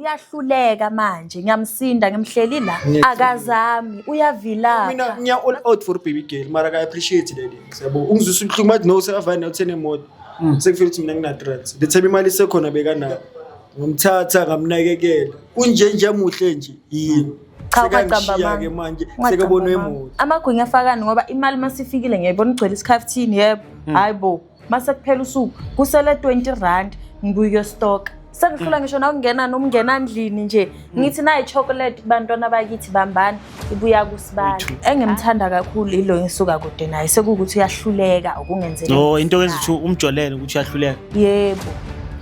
Uyahluleka manje, ngiyamsinda ngimhleli la. Akazami, uyavilapha. Mina ngiya all out for baby girl mara ka appreciate le nto. Yabo ungizwisa ubuhlungu bathi no sekavane uthene imoto. Sekufika ukuthi mina ngina drugs. The time imali isekhona bekanayo. Ngimthatha ngamnakekela. Unje nje muhle nje yini. Cha ungacamba Sekangishiya ke amanga. manje Ungacamba sekabonwe amanga. imoto. Amagwinya afakani ngoba imali masifikile ngiyayibona igcwele isikhafuthini yebo. Hayi bo, mase kuphela usuku kusele 20 rand ngibuye kuyostoka. Sengihlula ngisho nawungena nomngena ndlini nje. Ngithi nayi chocolate kubantwana bakithi bambani ibuya kusibani. Engimthanda kakhulu ilo ngisuka kude naye sekuwukuthi uyahluleka ukungenzela. Oh, into yenza ukuthi umjolele ukuthi uyahluleka. Yebo.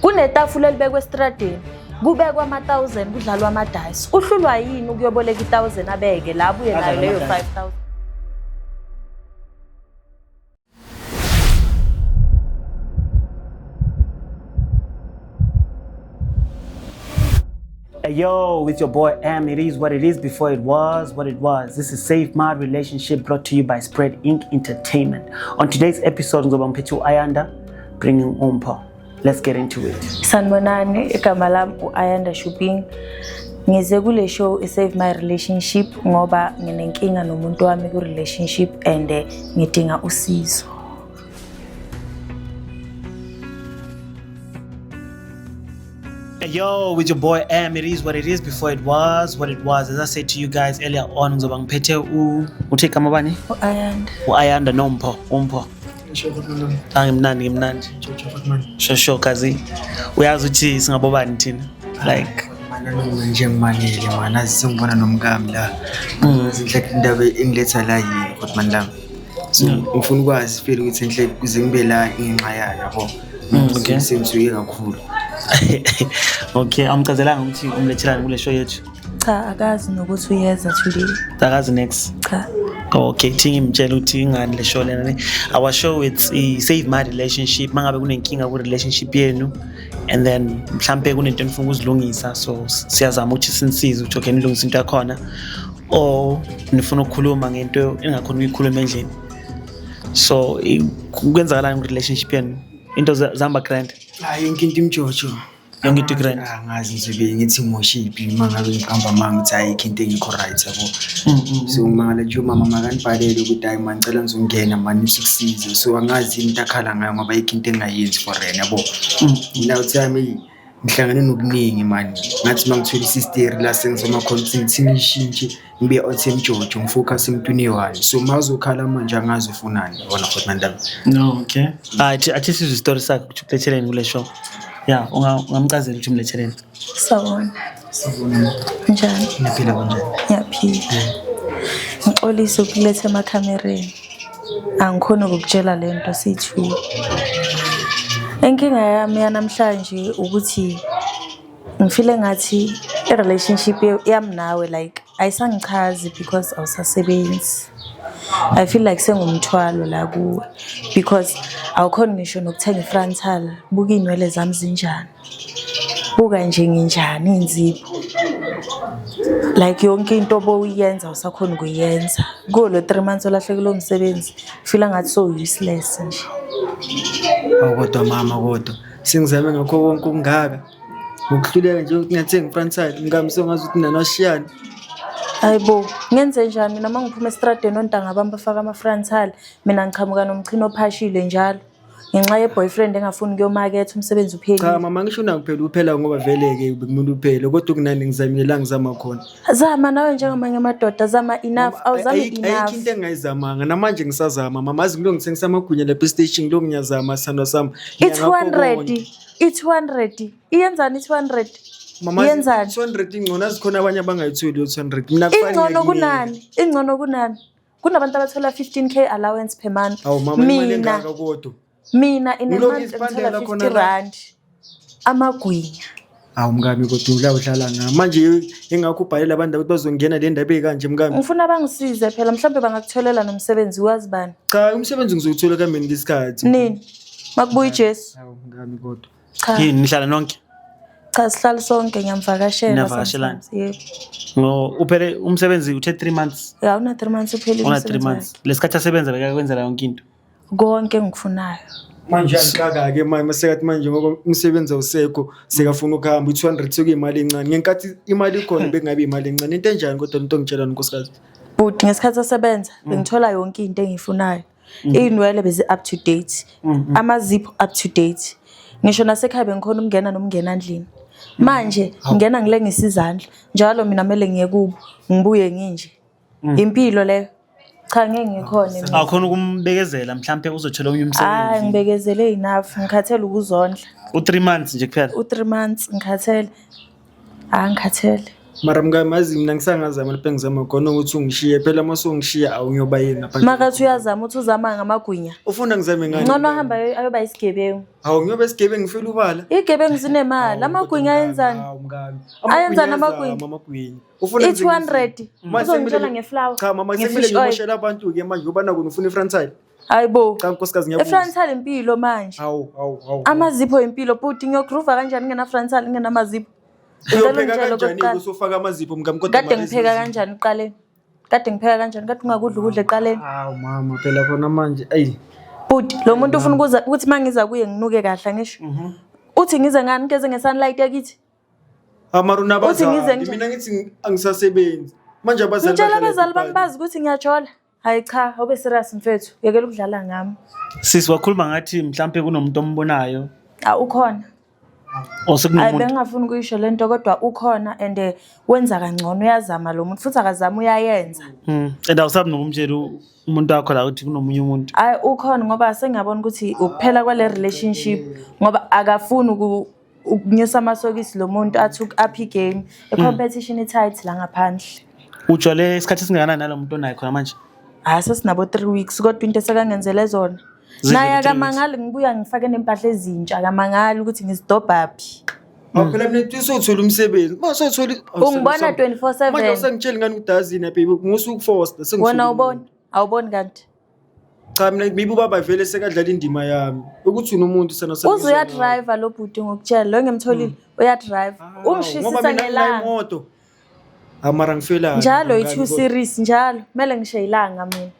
Kunetafula elibekwe estradeni. Kubekwa ama-1000 kudlalwa ama-dice. Uhlulwa yini ukuyoboleka i-1000 abeke la abuye nayo Adlale leyo ama-dice. 5000. Hey yo, it's your boy M. It is what it is before it was what it was. This is Save My Relationship brought to you by Spread Inc. Entertainment. On today's episode, ngizoba ngiphethe u-Ayanda bringing uMpho. Let's get into it. Sanibonani, igama lami u-Ayanda Shuping. Ngize kule show i-Save My Relationship ngoba nginenkinga nomuntu wami ku-relationship and ngidinga usizo. Hey yo, with your boy M. It is what it is before it was what it was. As I said to you guys earlier on, ngizoba ngiphethe u uthe igama bani? U-Ayanda. U-Ayanda noMpho. UMpho. Ah, ngimnandi ngimnandi. Sure sure kazi. Uyazi ukuthi singabobani thina? Like Mana noma nje ngimanele mana azi sengibona nomkami la. Zinhle indaba engiletha la yini kodwa mani lami. So ngifuna ukwazi vele ukuthi enhle kuze ngibe la ngenxa yayo yabo. Okay. Sengisuke kakhulu. Okay, awumchazelanga ukuthi umlethelani kule show yethu. Cha, akazi nokuthi uyeza today. Akazi next. Cha. Okay, thi ngimtshela ukuthi ingani le show lena ne. Our show it's i Save My Relationship. Mangabe kunenkinga ku relationship yenu and then mhlambe kunento enifuna ukuzilungisa so siyazama ukuthi sinisize ukuthi okay nilungise into yakhona or nifuna ukukhuluma ngento engakhona ukuyikhuluma endlini. So kwenzakalani ku relationship yenu? Into zihamba grand. Hayi yonke into imjojo. Yonke into grand. Angazi ngizobe ngithi ngimoshiphi uma ngabe ngiqamba amanga ukuthi ayikho into engekho right yabo. So ngimangala nje umama makanibhalele ukuthi hayi man ngicela ngizongena man nisikusize. So angazi into akhala ngayo ngoba ayikho into engayenzi for yena yabo. Mina uthi yami ngihlangane nokuningi man. Ngathi uma ngithola isisteri la sengizoma khona ukuthi ngithi ngishintshe ngibe out emjojo ngifocus emntwini eyi-one. So uma uzokhala manje angazi ufunani yabona futhi mandaba. No, okay. Ah, athi sizwe isitori sakhe ukuthi ukuletheleni kule show. Yeah, ungamchazela ukuthi umletheleni. Sawubona. Sawubona. Njani? Ngiyaphila kunjani? Ngiyaphila. Ngixolise ukuletha emakhamereni. Angikhoni ukukutshela le nto siyi-two. Inkinga yami yanamhlanje ukuthi ngifile ngathi i-relationship yami nawe like ayisangichazi because awusasebenzi. I feel like sengumthwalo la kuwe because awukhoni ngisho nokuthenga i-frontal. Buka iy'nwele zami zinjani. Buka nje nginjani iy'nzipho. Like yonke into obowuyenza awusakhoni ukuyenza. Kuwo lo 3 months olahlekelwe umsebenzi, feel ngathi so useless nje. Awu kodwa mama kodwa sengizame ngakho konke okungaka. Ngokuhluleka nje ukuthi ngingathenga i-frontal mkami songazi ukuthi mina nashiyana. Hayi bo, ngenze njani mina uma ngiphuma estradeni ontanga bami bafaka ama-frontal, mina ngiqhamuka nomchino ophashile njalo. Ngenxa ye-boyfriend engafuni ukuyomaketha umsebenzi uphelile. Cha mama ngisho nakuphela uphela ngoba vele-ke bekumele uphele kodwa kunani ngizamile la ngizama khona. Zama nawe njengamanye amadoda, zama enough, awuzami Ayikho enough. into engingayizamanga namanje ngisazama mama azi ngilokhu ngithengisa amagwinya lapha esiteshini ngilokhu ngiyazama sithandwa sami. Ngiya ngakho I-200, konke. i-200, iyenzani i-200? Mama Iyenzani? 200 ingcono azikhona abanye abangayitholi leyo 200. Mina kufana Ingcono ngiyakunika. kunani? Ingcono kunani? Kunabantu abathola 15K allowance per month. Awu mama imali Mina engaka kodwa. mina in a Ngilokhu month ngiziphandela ngithola khona 50 la. rand. Amagwinya. Awu mkami kodwa ula udlala ngami. Manje ingakho ubhalela abantu ukuthi bazongena le ndaba ekanje mkami. Ngifuna bangisize phela mhlawumbe bangakutholela nomsebenzi wazi bani. Cha umsebenzi ngizowuthola kambeni ngesikhathi. Nini? Makubuya uJesu. Awu mkami kodwa. Cha. Yini nihlala nonke? Cha sihlala sonke ngiyamvakashela. Niyavakashelana? sometimes, Yebo. No, uphele umsebenzi uthe 3 months. Ya una 3 months uphelile. Una umsebenzi 3 months. wakhe. Lesikhathi asebenza bekakwenzela yonke into. Konke engikufunayo. Manje angixaka-ke manje masekathi manje ngoba umsebenzi awusekho, sekafuna ukuhamba, i-200 sekuyimali encane. Ngenkathi imali ikhona bekungabe imali encane. Into enjani kodwa lento ongitshela nkosikazi? Bhuti, ngesikhathi asebenza bengithola yonke into engiyifunayo. Iy'nwele bezi-up to date, amazipho up to date, ngisho nasekhaya bengikhona ukungena nomngena ndlini. Manje ngingena ngilengisa izandla njalo, mina kumele ngiye kubo ngibuye nginje. Impilo leyo? Cha, ngeke ngikhone mina. Awukhona ukumbekezela, mhlampe uzothola omunye Hayi, umsebenzi? ngibekezele enough, ngikhathele ukuzondla. U-3 months nje kuphela. U-3 months, ngikhathele, hayi, ngikhathele. Mara mngani, mazi mina ngisangazama lapho engizama khona ukuthi ungishiye phela. Uma usongishiya, awungiyoba yini ngaphandle? Makathi uyazama, uthi uzama ngamagwinya. Ufuna ngizame ngani? Ngcono ahamba ayoba isigebengu. Hawu, ngiyobe isigebengu, ngifela ubala. Igebengu zinemali, amagwinya ayenzani? Hawu mngani. Ayenzani amagwinya? Amagwinya. Ufuna I-200 Manje uzongitshela sekumele- ngeflour, Cha mama, sekumele nge-fish oil. ngimoshele abantu-ke manje ngoba nakona ufuna i-frontal. Hayi bo. Cha nkosikazi, ngiyabuza. I-frontal impilo manje. Hawu, hawu, hawu. Amazipho impilo, bhuti. Ngiyogroova kanjani ngingena-frontal, ngingenamazipho? Ngicela Uyopheka ungitshele kanjani-ke okokuqala. usufaka amazipho, mngami, kodwa Kade mara ngipheka ezinye kanjani ekuqaleni? Kade ngipheka kanjani? Kade ungakudla ukudla ekuqaleni? Hawu mama, phela khona manje ayi. Bhuti, lo muntu ufuna ukuza ukuthi uma ngiza kuye nginuke kahle, angisho? Uthi ngize ngani? Ngigeze nge-sunlight yakithi? Amara Uthi ngize unabazali. nje- Mina ngithi angisasebenzi. Manje abazali Ngitshela bahlala abazali bami eBhali. bazi ukuthi ngiyajola. Hayi cha, awube serious mfethu, yekela ukudlala ngami. Sisi, wakhuluma ngathi mhlampe kunomuntu ombonayo. Ah, ukhona. Or Hayi, sekunomuntu? bengingafuni ukuyisho lento, kodwa ukhona and wenza kangcono, uyazama lo muntu, futhi akazama, uyayenza. And awusabi nokumtshela umuntu wakho la ukuthi kunomunye umuntu? Hayi, ukhona, ngoba sengiyabona ukuthi ukuphela kwale relationship, ngoba akafuni ukunyusa amasokisi lo muntu, athi up igame, i-competition i-tight la ngaphandle. Ujwale isikhathi esingakanani nalo muntu onayo khona manje? Hayi, sesinabo 3 weeks, kodwa into esekangenzele zona. Zidlule Naye 3 weeks. akamangali ngibuya ngifake nempahla ezintsha, akamangali ukuthi ngizidobhaphi. Hawu phela mina usothola umsebenzi. Uma usothola Ungibona 24/7. Manje awusangitsheli ngani ukuthi azini baby, ngusukufosta. Wena awuboni, awuboni kanti? Cha, mina maybe ubaba vele sekadlala indima yami. Ukuthi unomuntu sana. Uze uyadrive lo bhuti, ngokutshela lo engimtholile uyadrive, Ngoba ungishisisa mina nginayo ngelanga. imoto. Amara ngifela. Njalo i-two series njalo kumele ngishaye ilanga mina.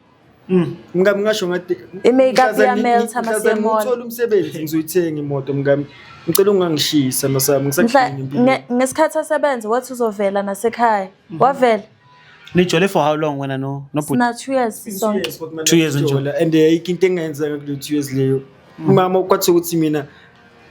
Mngami, ngasho ngathi I-makeup iyameltha masiye mall. Ngithola umsebenzi ngizoyithenga imoto, mngami. Ngicela ungangishisa masami, Mhla ngisakudinga empilweni. ngesikhathi asebenza wathi uzovela nasekhaya, wavela. Nijole for how long wena no nobhuti? Sina 2 years sisonke. 2 years nje. And ayikho into engayenzeka kule 2 years leyo. Mama, kwathi ukuthi mina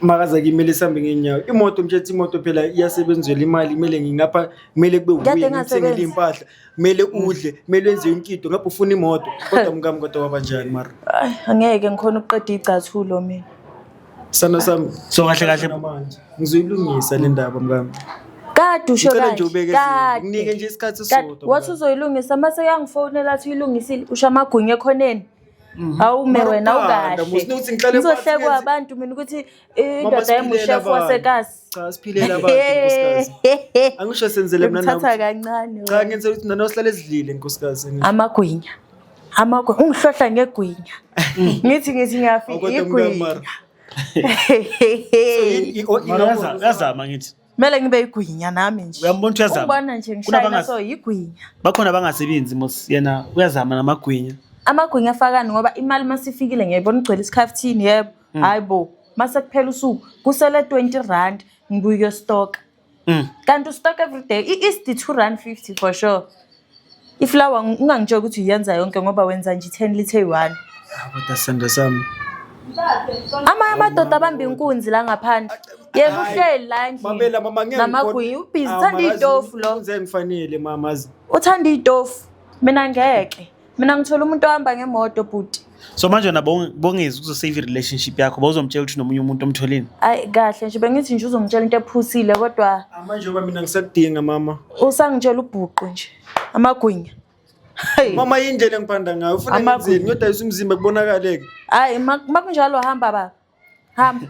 makaza kumele sihambe ngeenyawo. Imoto, mtshethi, imoto phela iyasebenzela imali, kumele ngingapha, kumele kube Kade uye ngithengele engasebenzi. impahla, kumele udle, kumele wenze yonke into, ngapha ufuna imoto. Kodwa mngami, kodwa wabanjani mara? Ay, angeke ngikhona ukuqeda iy'cathulo mina. Sana sami. So kahle kahle Manje ngizoyilungisa le ndaba, mngami. Kade usho Ngicela nje kanje. ubekezele. Kade. Nginike nje isikhathi Kade esisodwa. wathi uzoyilungisa, mase uyangifonela athi uyilungisile, usho amagwinya ekhoneni. Awume Mara wena, uphanda, awukahle. musi nokuthi ngihlale phansi Ngizohlekwa ngenze- abantu mina ukuthi Mama, indoda yami siphilele ushefu abantu. wasekasi. Cha, siphilele abantu, nkosikazi. Angisho senzele mina Ngikuthatha nawe. kancane Cha, wena. ngenzela ukuthi nana sihlale sidlile, nkosikazi. Amagwinya. Amagwinya. Ungihlohla ngegwinya. Ngithi ngiyafika Awu, kodwa mngami, mara. igwinya. Mara uyazama ngithi. Kumele ngibe igwinya nami nje. Uyambona ukuthi uyazama. Ungibona nje ngishayina so igwinya. Bakhona abangasebenzi mos, yena uyazama namagwinya. Amagwinya afakani, ngoba imali masifikile ngiyayibona igcwele isikhafuthini, yebo. Hayi bo, mase kuphela usuku kusele 20 rand, ngibuye kuyostoka. Kanti ustock every day i-east 2 rand 50 for sure. Iflour ungangitshela ukuthi uyenza yonke, ngoba wenza nje 10 lithe eyi-1. Kodwa sithando sami. Amanye amadoda abamba inkunzi la ngaphandle, yena uhleli la endlini Mamela mama, ngeke namagwinya, ubhizi, uthanda iy'tofu lo. Inkunzi engifanele mama azi. Uthanda iy'tofu, mina ngeke, mina ngithola umuntu ohamba ngemoto, bhuti. So manje wena bongezi ukuzosave i-relationship yakho, bawuzomtshela ukuthi nomunye umuntu omtholile? Ayi kahle nje, bengithi nje uzomtshela into ephusile, kodwa Ah, manje ngoba mina ngisakudinga mama. Usangitshela ubhuqu nje, amagwinya. Hey. Mama, indlela engiphanda ngayo ufuna Amagwinya. ngenzeni? Ngiyodayisa umzimba kubonakaleke. Hayi, makunjalo hamba baba, hamba.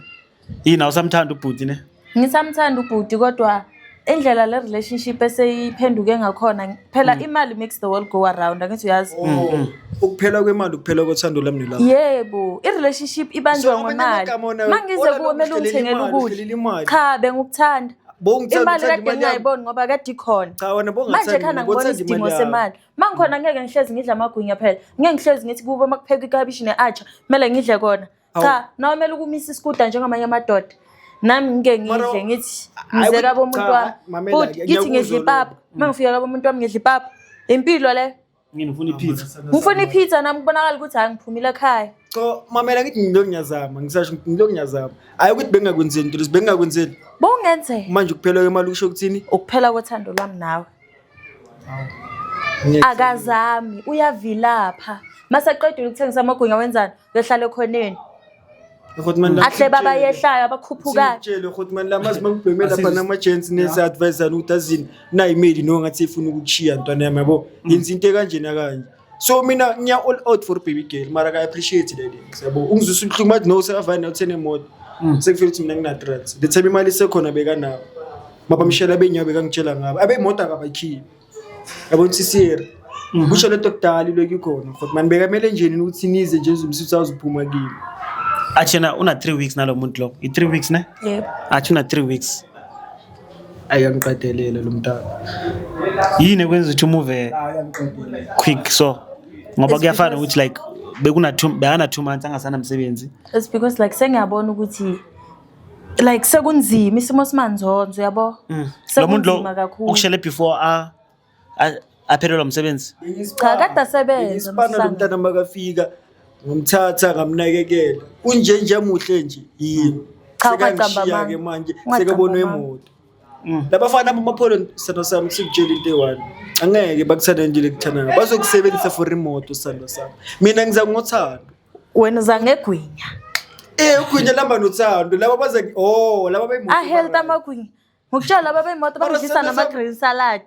Yini, awusamthanda ubhuti ne? Ngisamthanda ubhuti, kodwa indlela le relationship eseyiphenduke ngakhona phela, imali makes the world go around, angithi uyazi? Oh, ukuphela kwemali ukuphela kothando lami nelakho. Yebo, i-relationship ibanjwa So, amanye ngemali. amagama wona- Mangize wona kuwe kumele uhlelela ungithengele imali, ukudla. uhlelela imali. Cha, bengikuthanda. Bowungithanda, Imali uthanda kade imali yami. ngingayiboni ngoba kade ikhona. Cha, wena Manje bowungathandi khana mina, ngibona bowuthanda isidingo imali yami. semali. Mangikhona ngeke ngihlezi ngidla amagwinya phela. Ngeke ngihlezi ngithi kubo makuphekwa ikabishi ne-atchar kumele ngidle kona. Awu. Cha, nawe kumele ukumisa isikuta njengamanye amadoda. Nami ngike Mara- ngidle ngithi Hayi, ngize kabo umuntu cha, wami. mamela-ke, Futhi ngithi ngidla ngiyakuzwa ipapa. Uma ngifika kabo umuntu wami ngidla ipapa. Impilo le. Ngini ufuna ipizza. Ngifuna ipizza nami kubonakala ukuthi hayi ngiphumile ekhaya. Cha, mamela ngithi ngilokhu ngiyazama, ngisasho ngithi ngilokhu ngiyazama. Hayi ukuthi bengingakwenzeli into lezi, bengingakwenzeli. Bowungenzeka. Manje ukuphela kwemali kusho ukuthini? Ukuphela kothando lwami nawe. Akazami, uyavilapha. Maseqedile ukuthengisa amagwinya wenzani? Uyohlala ekhoneni. Ahle baba yehlayo abakhuphukayo. Sitshele ukuthi mani lamazi makubheme lapha nama-gents nesi-advisana ukuthi azini nayi imeli no ngathi ifuna ukukushiya ntwana yami yabo yenza into ekanje nakanje so mina ngiya all out for baby girl mara ka-appreciate le nto yabo ungizwisa ubuhlungu bathi no sekavane nawuthene emoto sekufile ukuthi mina ngina-drugs the time imali isekhona bekanawo mabamshela benyawo bekangitshela ngabo abemoto akabakhiphi yabo ukuthi siyeri kusho lento kudala ilokhu ikhona futhi mani bekamele nje nini ukuthi nize nje uzumsithu awuzuphuma kimi. Athi yena una 3 weeks nalo muntu lo. I 3 weeks ne? Yebo. Athi una 3 weeks. Ayangiqedelela lo mntana. Yini ekwenza ukuthi umuve Ayangiqedelela. quick so ngoba It's kuyafana because- ukuthi like bekuna 2 bekana 2 months angasanamsebenzi. It's because like sengiyabona ukuthi like sekunzima isimo simanzonzo yabo. Lo muntu lo Sekunzima kakhulu. ukushele before a aphelelwa umsebenzi. Cha, kade asebenza, Isipana lo Mhlanga. mntana makafika ngomthatha ngamnakekela. Unje nje muhle nje yini. Cha, ungacamba Sekangishiya ke amanga. manje Ungacamba sekabonwe amanga. imoto. Labafana bamapholo sithando sami sikutshela into eyi-one. Angeke bakuthanda nje lekuthanda ngabo. Bazokusebenzisa for imoto sithando sami. Mina ngiza ngothando. Wena uza ngegwinya. Eh ugwinya lamba nothando. Laba baza oh laba beyimoto. A health amagwinya. Ngokutshela laba beyimoto Mara bangidlisa sithando nama sami- green salad.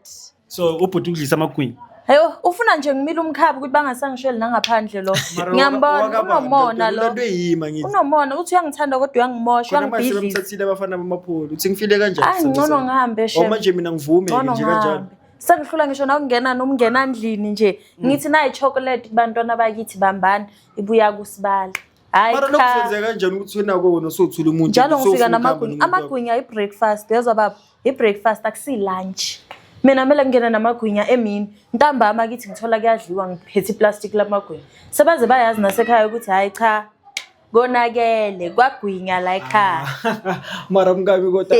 So ubhuti ukudlisa amagwinya. Hayo ufuna nje ngimile umkhabi ukuthi bangasangisheli nangaphandle lo. Ngiyambona unomona lo. Lento eyima ngithi. Unomona uthi uyangithanda kodwa uyangimosha Khona manje uyangibhidliza. sebemthathile abafana bamapholo. Uthi ngifile kanjani? Hayi sithando ngcono sami? ngihambe Oh shem. manje mina ngivume Ngcono nje kanjalo. ngihambe. Sengihlula ngisho nakungena nomngena ndlini nje. Ngithi nayi chocolate kubantwana bakithi bambani ibuya kusibala. Hayi Mara lokhu cha. kwenzeka kanjani ukuthi wena ko wena usuthula umuntu Njalo ngifika usofuna ukuhamba namagwinya. nomuntu wakho? Amagwinya i-breakfast yezwa baba. I-breakfast akusi-lunch. Mina kumele ngingene namagwinya emini. Ntambama kithi ngithola kuyadliwa ngiphethe iplastic lamagwinya. Sebaze bayazi nasekhaya ukuthi hayi cha konakele kwagwinya la ekhaya. Mara mkabi kodwa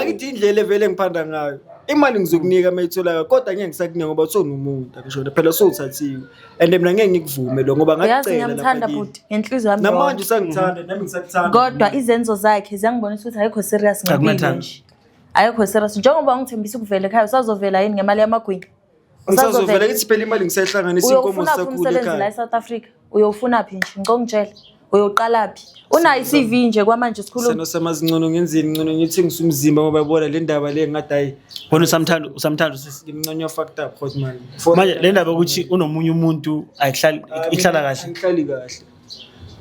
akithi indlela evele ngiphanda ngayo. Imali ngizokunika uma itholakala kodwa ngeke ngisakunika ngoba usunomuntu angisho phela sowuthathiwe and mina ngeke ngikuvume lo ngoba Uyazi ngakucela lapha ngiyamthanda kimi. bhuti ngenhliziyo yami Namanje yonke. usangithanda nami ngisakuthanda. Kodwa izenzo zakhe ziyangibonisa ukuthi ayikho serious ngempilo Akunathando. nje. Ayikho serious njengoba ungithembisa ukuvela ekhaya usazovela yini ngemali yamagwinya? Ngisazovela ngithi phela imali ngisayihlanganisa inkomo Uyowufuna phi zisakhula umsebenzi la ekhaya. eSouth Africa? Uyowufuna phi nje? Ngicela ungitshele. Uyoqala phi? Unayo i-CV nje kwamanje sikhuluma. Seno samazingcono ngenzeni ngcono ngithengisa umzimba ngoba yabona le ndaba le ngathi hayi Wena usamthanda usamthanda usisi. ngimncanywa fucked up hot man. Manje le ndaba ukuthi unomunye umuntu ayihlali ihlala kahle. Angihlali kahle.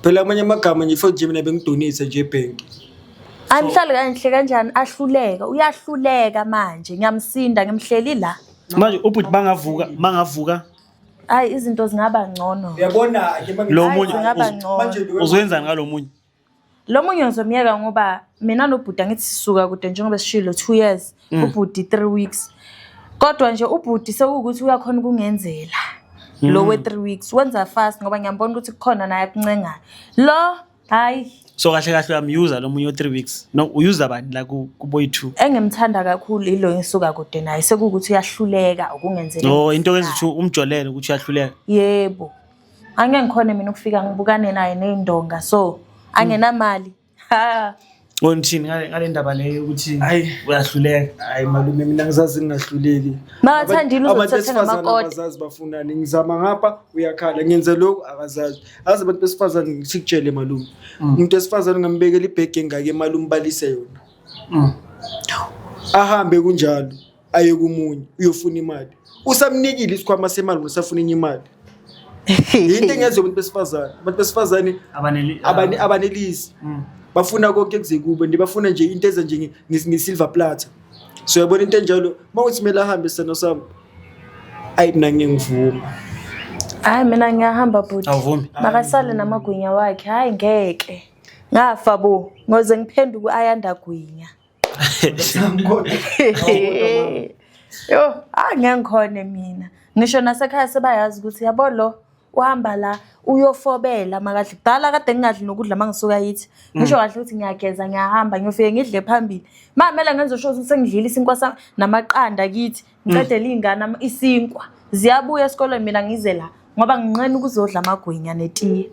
Phela amanye amagama nje futhi nje mina bengidonate nje ebhenki. Amhlali kahle kanjani ahluleka. Uyahluleka manje. Ngiyamsinda ngimhleli la. Manje ubhuti bangavuka bangavuka Hayi izinto zingaba ngcono. Uyabona ke lo Hayi, munye zingaba ngcono. uzoyenzani ngalo munye? Lo munye ngizomyeka ngoba mina nobhuti angithi sisuka kude njengoba sishilo 2 years, ubhuti 3 weeks. Kodwa nje ubhuti sekuwukuthi uyakhona ukungenzela. Lo we 3 weeks wenza fast ngoba ngiyambona ukuthi kukhona naye akuncengayo. Lo hayi So kahle kahle uyamyuza lo munye o-3 weeks. No uyuza bani la kuboy 2? engimthanda kakhulu ilo ngisuka kude naye sekuwukuthi uyahluleka ukungenzela. No into yenza ukuthi umjolele ukuthi uyahluleka. Yebo. Angeke ngikhone mina ukufika ngibukane naye nezindonga so angenamali. Ha. Wena uthini ngale ndaba leyo ukuthi Hayi. uyahluleka? Hayi malume mina ngizazi ngingahluleki. Makathandile Abantu uzothatha besifazane ngamakota. abazazi bafunani. Ngizama ngapha uyakhala ngenza lokhu akazazi. Azi abantu besifazane ngisikutshele malume. Umuntu wesifazane ungambekela ibhegi engaka imali umbalise yona. Ahambe kunjalo aye kumunye uyofuna imali. Usamnikile isikhwama semali usafuna enye imali. Into engenziwa abantu besifazane. Abantu besifazane Abaneli abanelisi. Bafuna konke kuze kube ndi bafuna nje into eza nje nge-silver platter. So uyabona into enjalo mawuthi kumele ahambe sithando sami. Ayi mina ngeke ngivuma. Hayi mina ngiyahamba bhuti. Awuvumi? Makasale namagwinya wakhe. Hayi ngeke. Ngafa bo ngoze ngiphenduke ayanda gwinya. Yo, hayi ngeke ngikhone mina. Ngisho nasekhaya sebayazi ukuthi yabo lo Uhamba la uyofobela makadla. Kudala kade ngingadli nokudla mangisuka yithi. Ngisho kahle ukuthi ngiyageza ngiyahamba ngiyofike ngidle phambili. Ma kumele ngenze sure ukuthi sengidlile isinkwa sami namaqanda kithi. Ngiqedele iy'ngane isinkwa. Ziyabuya esikolweni mina ngize la ngoba nginqena ukuzodla amagwinya netiye.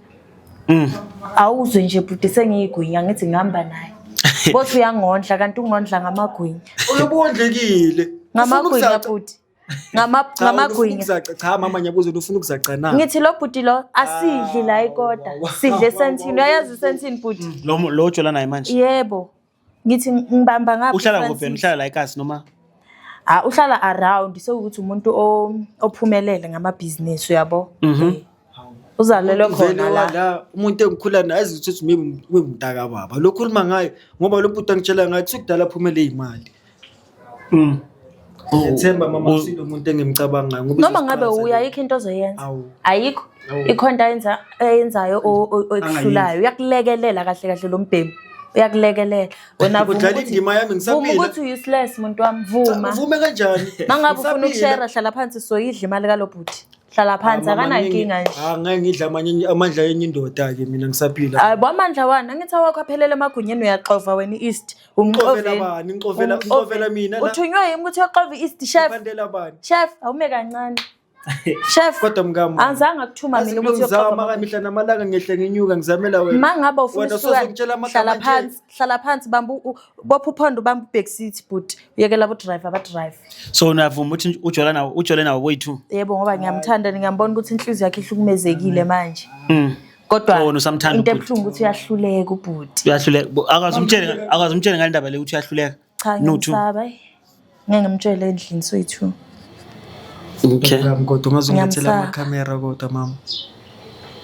Awuzwe nje bhuti sengiyigwinya ngithi ngihamba naye. Bothi uyangondla kanti ungondla ngamagwinya. Uyobondlekile. Ngamagwinya bhuti. Ngamagwinya. Cha mama ngiyabuza ufuna ukuzaca na? Ngithi lo bhuti lo asidli la ikoda. Sidle esentini. Uyayazi isentini bhuti? Lo ojola naye manje. Yebo. Ngithi ngibamba ngapha. Uhlala kuphi yena? Uhlala la ekasi noma? Ah uhlala around sewukuthi umuntu ophumelele ngamabhizinisi uyabo. Eh. Uzalelwe Vele khona la. wala umuntu engikhula naye azi ukuthi maybe ube baba. Lo khuluma ngaye ngoba lo bhuti angitshela ngathi sukudala aphumele imali. Ngiyethemba mama usilo umuntu engimcabangayo ngoba Noma ngabe uzoziqhatha uya le. ayikho into ozoyenza. Awu. Ayikho. Awu. Ikhona ayenza ayenzayo ekuhlulayo. Uyakulekelela kahle kahle lo mbhemu. Uyakulekelela. Wena vuma Udlala ukuthi indima yami vuma ngisaphila. ukuthi useless muntu wami vuma. Uvume kanjani? Mangabe ufuna Ngisaphila. ukushare hlala phansi soyidla imali kalo bhuti. Hlala phansi Mama, akanankinga nje. Ah ngeke ngidla amanye amandla yenye indoda ke mina ngisaphila. Hayi bo amandla wani angithi awakho aphelele emagunyeni uyaxova wena i-East. Ngixovela Umxovela. bani? Ngixovela ngixovela mina la. Uthunywe yimi ukuthi uyoxova i-East chef. Ngiphandela bani? Chef awume kancane. Chef Kodwa mkami. angizange akuthuma mina ukuthi Ngizama uyoxova. kamihla namalanga ngehle ngenyuka ngizamela wena. Ma ngabe ufuna Wena isihlukane, usozongitshela amagama hlala nje. phansi, hlala phansi bamba bopha uphondo ubamba u-back seat bhuti. Uyekela abo driver abadrive. So unavuma ukuthi ujola nawo ujole nawo boyi-two. Yebo ngoba ngiyamthanda ngiyambona ukuthi inhliziyo yakhe ihlukumezekile manje. Kodwa Oh, wena usamthanda into ubhuti. ebuhlungu ukuthi uyahluleka ubhuti. Uyahluleka. Akaze umtshele akaze umtshele ngale ndaba le ukuthi uyahluleka. Cha No two. ngiyamsaba. Eyi. Ngeke ngimtshele endlini soyi-two. Okay. Mkami, kodwa ungazongilethela Ngiyamsaba. amakhamera kodwa mama.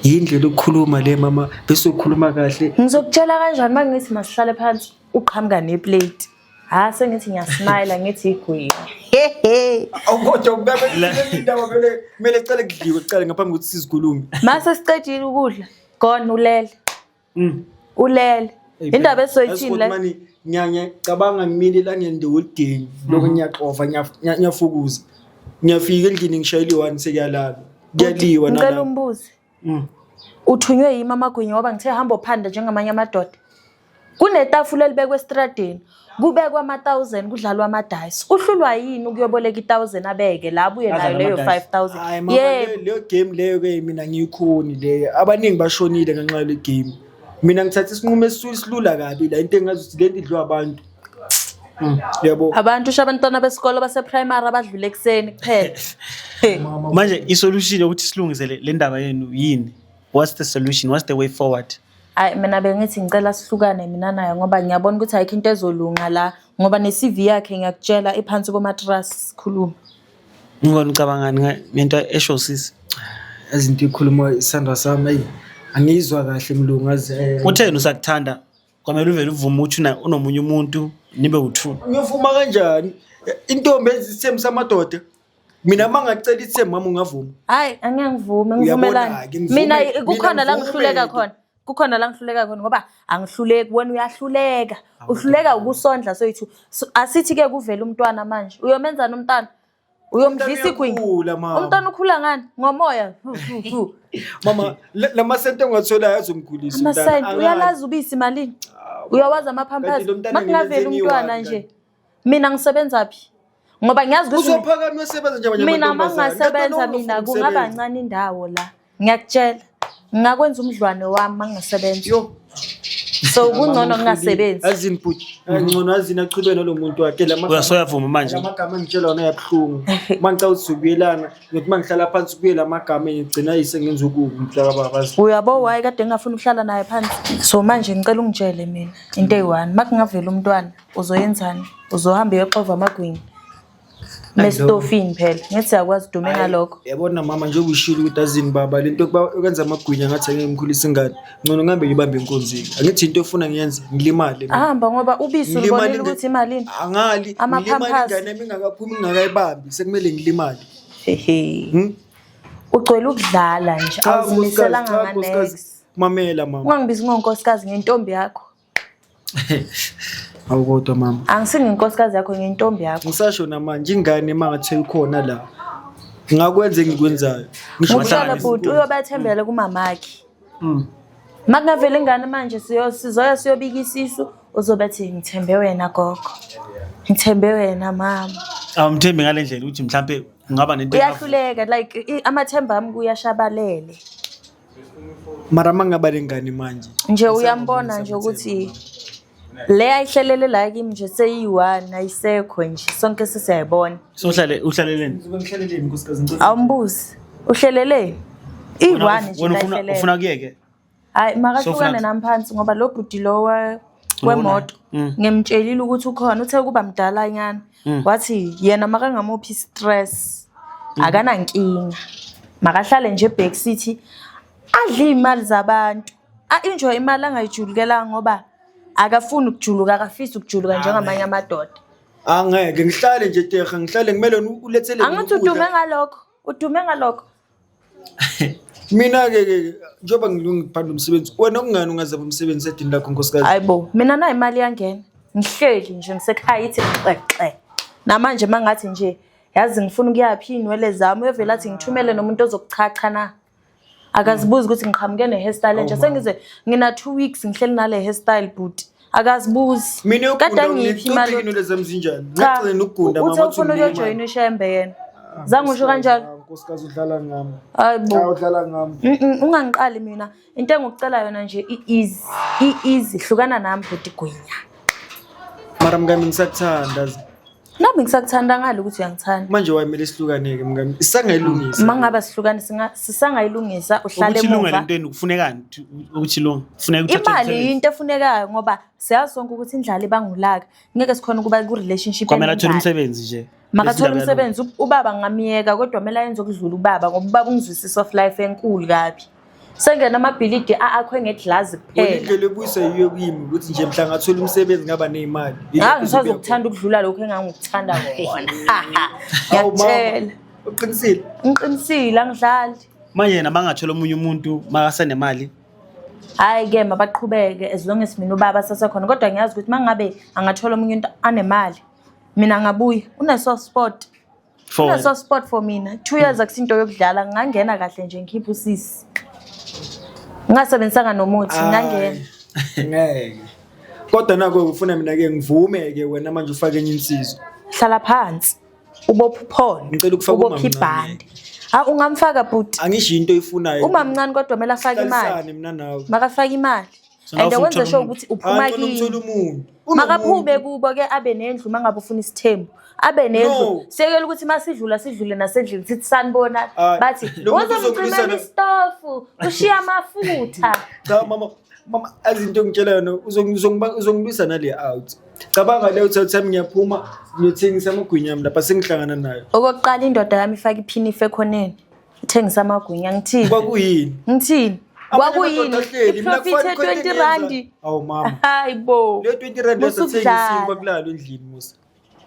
Yindlela yokukhuluma le mama bese ukhuluma kahle. Ngizokutshela kanjani uma ngithi masihlale phansi uqhamuka neplate. Ha sengithi ngiyasmayila ngithi igwinya. Hehe. Awukodwa mkami indaba vele kumele kuqale kudliwe kuqale ngaphambi kokuthi sizikhulume. Mase sicedile ukudla, gone ulele. Ulele. Indaba esoyithini le? Mani nyanya cabanga ngimile la ngiyende holideni lokho ngiyaxova ngiyafukuza. Ngiyafika endlini ngishayela i-one sekuyalala. Kuyaliwa Ngicela nalapho. umbuze. Uthunywe yimi amagwinya ngoba ngithe hamba ophanda njengamanye amadoda. Kunetafula elibekwe estradeni. Kubekwa ama-1000 kudlalwa ama-dice. Uhlulwa yini ukuyoboleka i-1000 abeke la abuye nayo Adlale leyo ama-dice. 5000. Hayi mama Yebo. leyo game leyo ke mina ngiyikhoni leyo. Abaningi bashonile ngenxa yale game. Mina ngithatha isinqumo esilula kabi la into engazi ukuthi lento idliwa abantu. Yabo. Abantu usho abantwana besikolo base-primary abadlule ekuseni kuphela. Manje isolution yokuthi silungise le ndaba yenu yini? What's the solution? What's the way forward? Hayi mina bengithi ngicela sihlukane mina naye ngoba ngiyabona ukuthi ayikho into ezolunga la ngoba ne-CV yakhe ngiyakutshela iphansi komatrasi sikhuluma. Ngibona ucabangani ngento esho sisi. Izinto ikhuluma isandla sami eyi angiyizwa kahle mlungu azi Utheni usakuthanda? Kwamele uvele uvume ukuthi unomunye umuntu nibe u-two. Ngiyovuma kanjani? Intombi enza isithembu samadoda. Mina uma ngacela isithembu mama ungavuma. Hayi angeke ngivume Uyabona-ke, ngivumelani. ngivume- Mina mina kukhona la ngivume-ke. ngihluleka khona. Kukhona la ngihluleka khona ngoba angihluleki wena uyahluleka. Uhluleka ukusondla soyithu. Asithi ke kuvela umntwana manje. Uyomenzani umntwana? Uyomdlisa igwinya. Uyakhula, mama. Umntwana ukhula ngani? Ngomoya. Fu, fu, fu. Mama lama senti engiwatholayo azomkhulisa umntana. Amasenti Angazi. uyalazi ubisi malini? Uyawazi ama-pampers? Kanti lo mntana Makungaveli ngimenze umntwana ngiyi-one nje. Mina ngisebenza phi? Ngoba ngiyazi ukuthi Uzophakama uyosebenza nje abanye mina amantombazane. mangingasebenza Kanti mina wena ufuna kungaba ukusebenza. ncane indawo la. Ngiyakutshela. Ngingakwenza umdlwane wami mangingasebenza. Yo. So kungcono ngingasebenzi. Azini bhuti. Ngcono azini achube nalo muntu wakhe la Uyasoyavuma manje. Lamagama engitshela wona ayabuhlungu. Uma ngicabanga ukuthi ubuyelana, ngithi uma ngihlala phansi kuye lamagama ngigcina isengenza okubi mhlaka baba. Uyabo why kade ngingafuni ukuhlala naye phansi. So manje ngicela ungitshele mina into eyi-one. Makungavela umntwana uzoyenzani? Uzohamba uyoxova amagwinya. Mesitofini phela. Ngithi siyakwazi dume ngalokho. Yabona mama njengoba ushilo ukuthi azini baba lento yokwenza amagwinya ngathi angeke ngikhulise ingane. Ngcono ngihambe ngibambe inkunzi. Angithi into ofuna ngiyenze ngilimale. mina. Ahamba ngoba ubisi Ngilimale ulibonile ukuthi imalini. Angali ngilimale Ama-pampers. ingane yami ingakaphumi ngingakayibambi sekumele ngilimale. Hehe. Hmm? Ugcwele ukudlala nje. Cha Awuzimiselanga nkosikazi, cha nkosikazi. nganex. Mamela mama. Ungangibizi ngonkosikazi ngentombi yakho. Awukodwa mama. Angisinginkosikazi yakho ngentombi yakho. Ngisasho namanje ingane uma ngathiwa ikhona la. Ngakwenza engikwenzayo. Ngisho Ngokutshela Wahlala bhuti uyobathembele kumamakhe. Makungavela ingane manje sizoya siyobika isisu, uzobe athi ngithembe wena gogo. Ngithembe wena mama. Awumthembi ngale ndlela ukuthi mhlampe kungaba nento Uyahluleka like amathemba ami kuyashabalele. Mara mangaba lengane manje. Nje uyambona nje ukuthi le ayihlelele la kimi nje seyi-one ayisekho nje sonke sesiyayibona. So uhlale uhlaleleni? Ngizobe ngihlaleleni nkosikazi ngicela. Awumbuzi. Uhlelele? I-one nje Wena la ufuna ayihlelele. ufuna kuyeke? Hayi makahlukane Sofuna- nami phansi ngoba lo bhuti lo wemoto ngimtshelile ukuthi ukhona, uthe kuba mdala nyana. Wathi yena makangamuphi stress akanankinga. Makahlale nje eBack City adle iy'mali zabantu. A-enjoy imali angayijulukelanga ngoba akafuni ukujuluka, akafisi ukujuluka njengamanye amadoda. Angeke ngihlale nje teha, ngihlale ngimele ulethele mina Angithi ukudla. udume ngalokho, udume ngalokho. Mina ke ke njengoba ngilungiphanda umsebenzi, wena kungani ungazaba umsebenzi edini lakho nkosikazi? Hayibo, mina nayo imali iyangena. Ngihleli nje ngisekhaya ithi xexe. Namanje mangathi nje yazi ngifuna ukuyaphi iy'nwele zami, uyovela athi ngithumele nomuntu ozokuchacha na. Akazibuzi ukuthi ngiqhamuke ne-hairstyle entsha. Sengize ngina 2 weeks ngihleli nale hairstyle bhuti. Akazibuzi. Mina Kade yokugunda angiphi imali. ngicela inwele zami zinjani? Cha, Ngagcina nokugunda uthe mama ufuna ukuyojoyina uShembe yena. Zange usho kanjalo. Nkosikazi udlala ngami. Hayibo. Cha udlala ngami. Ungangiqali mina. Into engikucela yona nje i-easy. I-easy hlukana nami bhuti gwinya. Mara mngami ngisakuthanda. Nami ngisakuthanda ngalo ukuthi uyangithanda. Manje wayemele sihlukane ke mngami. Sisangayilungisa. Uma ngabe sihlukane sisangayilungisa uhlale Ukuthi ilunge emuva. lento yenu kufunekani ukuthi ilunge? Kufuneka uthathe Imali umsebenzi. into efunekayo ngoba siyazi sonke ukuthi indlala ibangulaka. Ngeke sikhona ukuba ku-relationship Kwamele athole enendlala. umsebenzi nje. Makathole Bese indaba umsebenzi, ubaba ngingamyeka kodwa kumele ayenze okudlula ubaba ngoba ubaba ungizwisa i-soft life enkulu kabi. Sengena amabhilidi akhwe ngeglazi Wena kuphela. indlela ebuyisa yiyo kimi ukuthi nje mhla ngathola umsebenzi ngaba neyimali. Ha ngisazokuthanda ukudlula lokho engangikuthanda kona. Awu, mama. Ngiyakutshela. Uqinisile. Ngiqinisile angidlali. Manje yena bangathola omunye umuntu makasenemali. Hhayi ke mabaqhubeke as long as mina ubaba sasekhona kodwa ngiyazi ukuthi mangabe angathola omunye umuntu anemali mina ngabuya une-soft spot. For wena. Une-soft spot for mina. 2 years akusinto yokudlala ngingangena kahle nje ngikhiphe usisi. Ngingasebenzisanga nomuthi ngingangena. Ngeke. Kodwa nako ufuna mina ke ngivume ke wena manje ufake enye insizwa. Hlala phansi. Ubophe uphondo. Ngicela ukufaka ubophe umamncane. ibhande. Ha ungamfaka bhuti. Angisho into oyifunayo. Uma mncane kodwa kumele afake imali. Hlalisane mina nawe. Makafake imali. So now And ufuna wenze ukuthola sure umuntu. ukuthi uphuma Hayi ngicela kini. umthole umuntu. Makaphume kubo ke abe nendlu mangabe ufuna isithembu. Abe nendlu. No. Siyekela ukuthi masidlula sidlule nasendlini sithi sanibona Hayi, bathi lo muntu uzomcimela uzongilwisana- isitofu ushiya amafutha. Cha mama, mama azinto engitshela yona uzongilwisa nale out. Cabanga leyo uthi time ngiyaphuma ngiyothengisa amagwinya ami lapha sengihlangana nayo. Okokuqala indoda yami ifake iphinifa ekhoneni. Ithengisa amagwinya ngithini? Kwakuyini? Ngithini? Amanye Kwakuyini? amadoda ahleli, mina I-profit kufana khona ye-20 into engiyenza. randi. Awu mama. Hayi bo. Leyo 20 rand Musa yasathenga ukudlala. isinkwa kulalo endlini musa.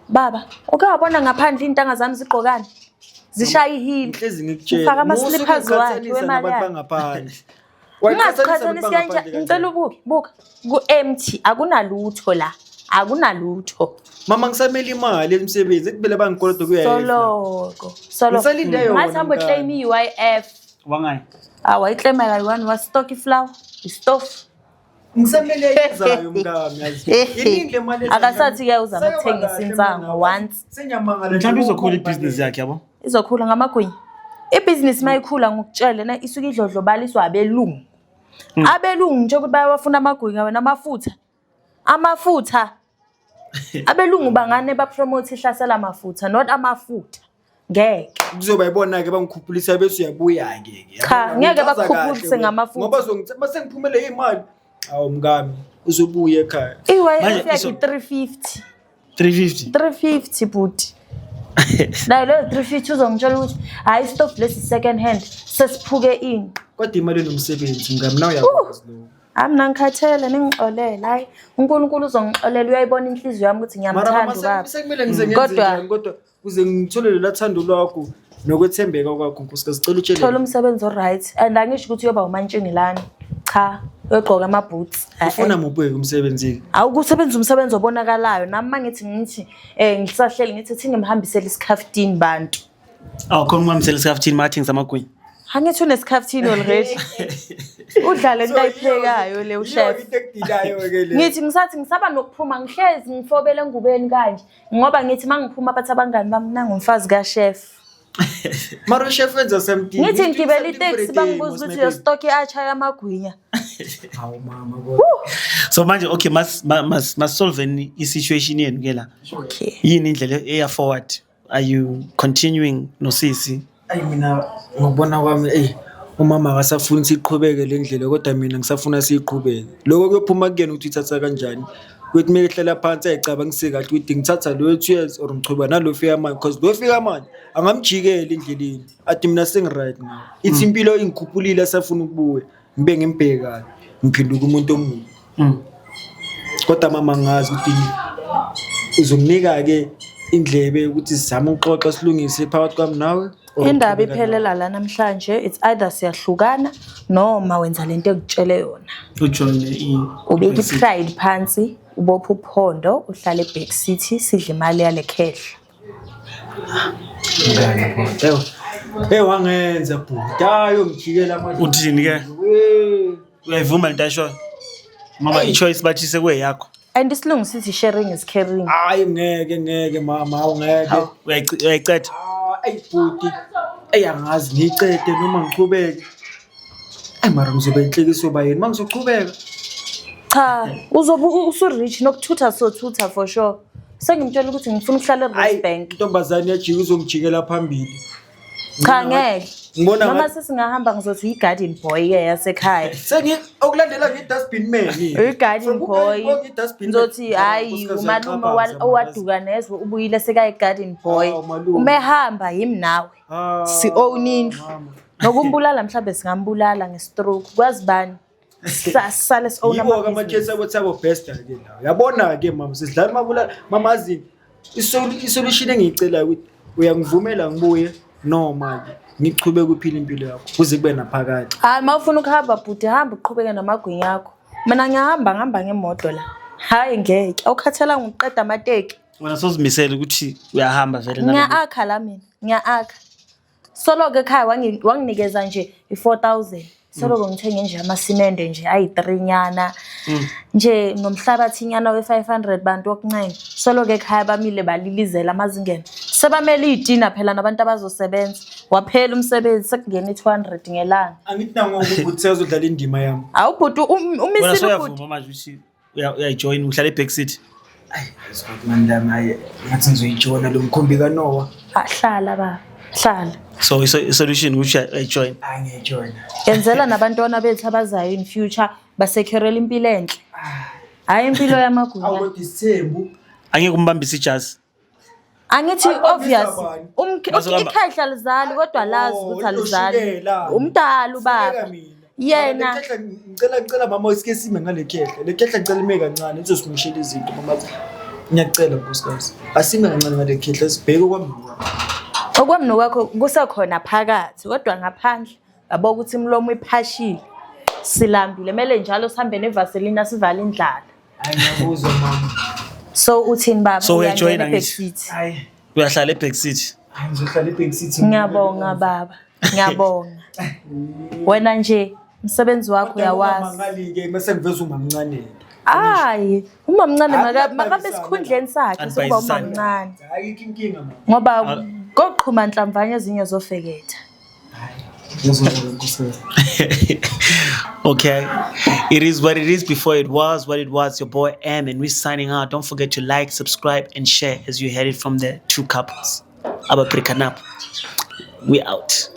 Baba, uke wabona ngaphandle iy'ntanga zami zigqokani? Zishaya ihili. Ngihlezi ngikutshela. Ufaka Musa ama-slippers wakhe ukuqhathanisa wemali nabantu yakhe. bangaphandle. Wayiqhathanisa Ungaziqhathanisi nabantu kanje, bangaphandle ngicela kanjani? ubuke, buka. Ku-empty, akunalutho la. Akunalutho. Mama ngisamele imali emsebenzi ekubele bangikoloda kuya. Soloko. Soloko. Ngisalinde yona, Ngathi hambo mngani. claim i-UIF. Wangayi. Ah, wayiklema kayi-one, wastock iflower, istofu. Ngisamele ezayo mngami yazi. Iningi le mali. Akasathi-ke uzama Seyaba ukuthengisa kahle insangu mina. once. Senyamangala Mhlawumbe izokhula ibhizinisi yakhe yabo. Izokhula ngamagwinya. Ibhizinisi uma ikhula ngokutshele na isuke idlodlobaliswa abelungu. Abelungu nje ukuthi bayawafuna amagwinya wena amafutha. Amafutha. Abelungu bangane bapromote ihlasela amafutha not amafutha. Ngeke. Kuzoba yibona ke bangikhuphulisa bese uyabuya ke ke. Cha, ngeke bakukhuphulise ngamafutha. Ngoba zongithe mase ngiphumele imali. Awu mngami uzobuya ekhaya. I-UIF Manje yakhe 350. 350. 350 bhuti. Nayo leyo 350 uzongitshela ukuthi hayi isitofu lesi second hand sesiphuke ini. Kodwa imali enomsebenzi mngami nawe uyakwazi lokho. Hayi mina ngikhathele ningixolele. Hayi uNkulunkulu uzongixolela uyayibona inhliziyo yami ukuthi Mara ngiyamthanda mama ubaba. sekumele ngize ngenze Kodwa- njani kodwa kuze ngithole lela thando lwakho nokwethembeka kwakho nkosikazi cela utshele. Thola umsebenzi o-right and angisho ukuthi uyoba umantshingelani. Cha, uyogqoka ama-boots. Ufuna muphi umsebenzi? Awukusebenza umsebenzi obonakalayo. Nami mangithi ngithi ngisahleli ngithi thi ngimhambisele isikhaftini bantu. Awukhona ukubambisela isikhafuthini mathengisa amagwinya. Angithi unesikhafuthini already. Udlale into ayiphekayo le u-chef. Into ekudilayo-ke le. Ngithi ngisathi ngisaba nokuphuma, ngihlezi ngifobele engubeni kanje, ngoba ngithi uma ngiphuma bathi abangani bami nangumfazi ka-chef. Mara u-chef wenza something. Ngithi He's doing ngigibela something for iteksi, the day, bangibuza mos ukuthi my your baby. stock i-atchar yamagwinya. Hawu mama kodwa. So manje, okay, mas solveni i-situation yenu ke la. Okay. Yini indlela eya forward? Are you continuing nosisi? Ayi, mina ngokubona kwami, eyi, umama akasafuni siyiqhubeke le ndlela, kodwa mina ngisafuna siyiqhubeke. Lokho kuyophuma kuyena ukuthi uyithatha kanjani. Kuthi kumele ehlala phansi ayicabangise kahle ukuthi ngithatha lo 2 years or ngichubeka nalo fika manje, because lo fika manje angamjikela endleleni athi mina sengi-right ngawo, ithi impilo ingikhuphulile, asafuna ukubuya ngibe ngimbhekayo ngiphinduka umuntu omubi. Kodwa mama, ngazi ukuthi uzonginika-ke indlebe ukuthi sizame ukuxoxa, silungise phakathi kwami nawe or Indaba uqhubeka nawe. iphelela la namhlanje. It's either siyahlukana noma wenza lento engikutshele yona. Ujoyine. Ubeka i-pride phansi, ubophe uphondo, uhlale e-back seat, sidle imali yale khehla. Mngani kodwa. Ewa. Hey, wangenza bhuti, hayi, ungijikela amandla. Uthini ke? We. Uyayivuma lento ayishoyo? Ngoba i-choice bathi sekuyeyakho. And isilungu sithi sharing is caring. Hayi, ngeke, ngeke mama, awu ngeke. Uyayiceda. Ah, eyi bhuti, eyi, angazi ngiyicede noma ngichubeke. Ayi, mara ngizobe inhlekiso ba yini uma ngizochubeka? Cha, uzobe usu-rich nokuthutha, sothutha for sure. Sengimtshela ukuthi ngifuna ukuhlala Hayi, e-Rosebank. intombazane yajika, uzongijikela phambili. Cha, ngeke. Ngibona Noma sesingahamba ngizothi i-garden boy-ke yasekhaya. Sengi okulandela ngi-dustbin man. I-garden From boy. ngi-dustbin man. Ngizothi hhayi, Unkosikazi umalume uyaxhaphaza, owaduka nezwe ubuyile sekayi-garden boy. Hawu, malume. Uma ehamba yimi nawe. Ah, Si-own indlu. mama. Nokumbulala mhlawumbe singambulala nge-stroke. Kwazi bani? Sale si-own Yibo-ke amabhizinisi. ama-case abo thabo besta ke lawo. Yabona-ke mama, sidlala mabulala mama, azini i-solution engiyicelayo ukuthi uyangivumela ngibuye noma-ke ngichubeke uphile impilo yakho kuze kube naphakade. Hayi, uma ufuna ukuhamba bhuti, hamba uqhubeke namagwinya akho. Mina ngiyahamba, ngihamba ngemoto la. Hhayi, ngeke. Awukhathalanga ukuqeda amateki. Wena sozimisele ukuthi uyahamba vele nalolu- Ngiya-akha la mina, ngiya-akha. Solo-ke ekhaya wanginikeza nje i-4,000. Solo-ke ngithenge nje amasimende nje ayi-3 nyana. Nje nomhlabathi nyana we-500 bantu wokuncenga. Solo-ke ekhaya bamile balilizela amazingene. Sebamele iy'tina phela nabantu abazosebenza. Waphela umsebenzi, sekungena i-200 ngelanga. Angithi nangoku ubhuti seyazodlala indima yami. Hawu bhuti, Wena umisile ubhuti. soyavuma manje ukuthi uyayijoyina, uhlala e-back seat? Mani lami, hayi, ngathi ngizoyijoyina lo mkhumbi kaNoah. Ah, hlala baba, hlala. So i-solution ukuthi uyayijoyina. Hayi, ngiyayijoyina. Yenzela nabantwana bethu abazayo in future basekhurela impilo enhle. Hhayi impilo yamagunya. Awu, kodwa isithembu. Angeke umbambise ijazi. Angithi Ayibambisa obvious. bani? Bazohamba- Ikhehla alizali kodwa lazi Oh, ukuthi alizali. inoshukela. Umdala ubaba. Funeka mina. Yena. Mara le khehla, ngicela mama, sike sime ngale khehla. Le khehla ngicela ime kancane, izosimishela izinto mama. Ngiyacela nkosikazi. Asime kancane ngale khehla, sibheke kwami nokwakho. Okwami nokwakho kusekhona phakathi kodwa ngaphandle yabo ukuthi imilomo iphashile. Silambile, kumele njalo sihambe nevaselina sivale indlala. Hayi, ngiyakuzwa mama. So uthini baba? So uyajoyina Uyangena e-back ngithi? seat? Hayi. Uyahlala e-back seat. Hayi, ngizohlala e-back seat. Ngiyabonga baba. Ngiyabonga. Wena nje umsebenzi wakho uyawazi. Mangali-ke mase ngiveza umamncane. Hayi, umamncane Hayi, makabe niyabhayisana. esikhundleni sakhe sokuba Anibhayisisani. umamncane. Ayikho inkinga mama. Ngoba koqhuma nhlamvanye ezinye zofeketha. Ngiyazwa nkosikazi. Okay. It is what it is before it was what it was. Your boy M, and we're signing out. Don't forget to like, subscribe, and share as you heard it from the two couples. Aba breaking up. We out.